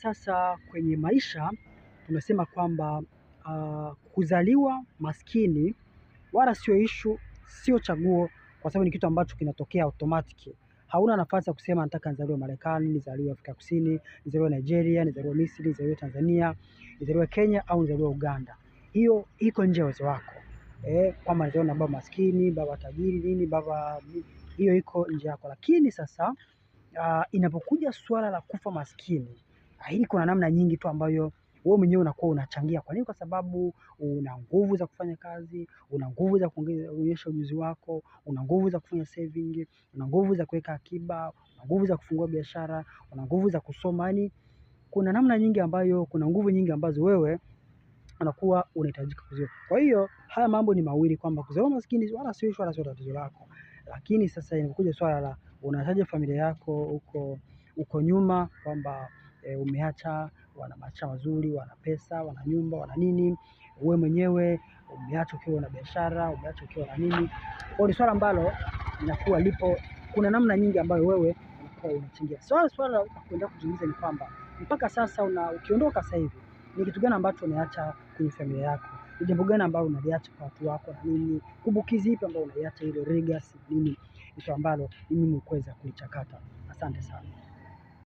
Sasa kwenye maisha tunasema kwamba kuzaliwa maskini wala sio issue, sio chaguo, kwa sababu ni kitu ambacho kinatokea automatic. Hauna nafasi ya kusema nataka nizaliwe Marekani, nizaliwe Afrika Kusini, nizaliwe Nigeria, nizaliwe Misri, nizaliwe Tanzania, nizaliwe Kenya au nizaliwe Uganda. Hiyo iko nje ya uwezo wako. Kwamba nizaliwe na baba maskini, baba tajiri, nini, baba, hiyo iko nje yako. Lakini sasa inapokuja swala la kufa maskini, hili kuna namna nyingi tu ambayo wewe mwenyewe unakuwa unachangia. Kwa nini? Kwa sababu una nguvu za kufanya kazi, una nguvu za kuonyesha ujuzi wako, una nguvu za kufanya saving, una nguvu za kuweka akiba, una nguvu za kufungua biashara, una nguvu za kusoma. Yani kuna namna nyingi ambayo, kuna nguvu nyingi ambazo wewe unakuwa unahitajika kuziweka. Kwa hiyo haya mambo ni mawili, kwamba kuzaliwa maskini wala sio issue wala sio tatizo lako. Lakini sasa inakuja swala la unaachaje familia yako huko huko nyuma, kwamba umeacha wana maisha mazuri, wana pesa, wana nyumba, wana nini, wewe mwenyewe umeacha ukiwa na biashara, umeacha ukiwa na nini. Kwa hiyo ni swala ambalo linakuwa lipo, kuna namna nyingi ambayo wewe unakuwa unachangia. Swala la kuendelea kujiuliza ni kwamba mpaka sasa ukiondoka sasa hivi ni kitu gani ambacho umeacha kwenye familia yako? Ni jambo gani ambalo unaliacha kwa watu wako na nini? Kumbukizi ipi ambayo unaiacha, ile legacy nini? Ni swala ambalo ni mimi kuweza kulichakata. Asante sana.